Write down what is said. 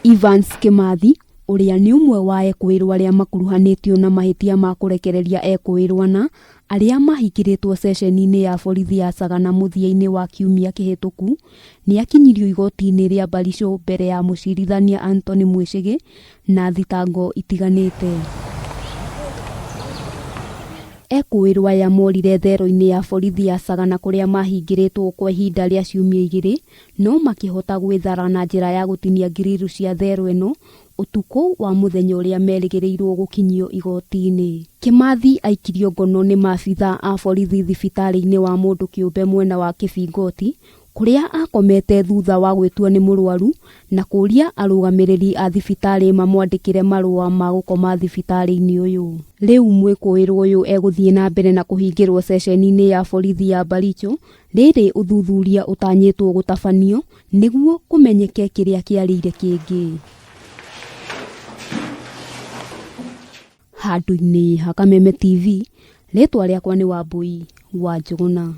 Evans Kĩmathi, ũrĩa nĩ ũmwe wa ekũĩrwo arĩa makuruhanĩtio na mahĩtia ma kũrekereria ekũĩrwo ana arĩa mahingĩrĩtwo ceceni-inĩ ya borithi ya Sagana mũthia-inĩ wa kiumia kĩhĩtũku, nĩ akinyirio igoti-inĩ rĩa Baricho mbere ya mũcirithania Anthony Mwĩchĩgĩ na thitango itiganĩte. Ekũĩrwo aya morire thero-inĩ ya borithi ya Sagana kũrĩa mahingĩrĩtwo kwa ihinda rĩa ciumia igĩrĩ no makĩhota gwĩthara na njĩra ya gũtinia ngiriru cia thero ĩno ũtukũ wa mũthenya ũrĩa merĩgĩrĩirwo gũkinyio igoti-inĩ. Kĩmathi aikirio ngono nĩ maabitha a borithi thibitarĩ-inĩ wa mũndũ kĩũmbe mwena wa Kĩbingoti kũrĩa akomete thutha wa gwĩtua nĩ mũrwaru na kũria arũgamĩrĩri a thibitarĩ mamwandĩkĩre marũa ma gũkoma thibitarĩ-inĩ ũyũ. Rĩu mwĩkũĩrwo ũyũ egũthiĩ na mbere na kũhingĩrwo ceceni-inĩ ya borithi ya Baricho rĩrĩ ũthuthuria ũtanyĩtwo gũtabanio nĩguo kũmenyeke kĩrĩa kĩarĩire kĩngĩ. Handũ-inĩ ha Kameme TV, rĩtwa rĩakwa nĩ Wambui wa Njũgũna.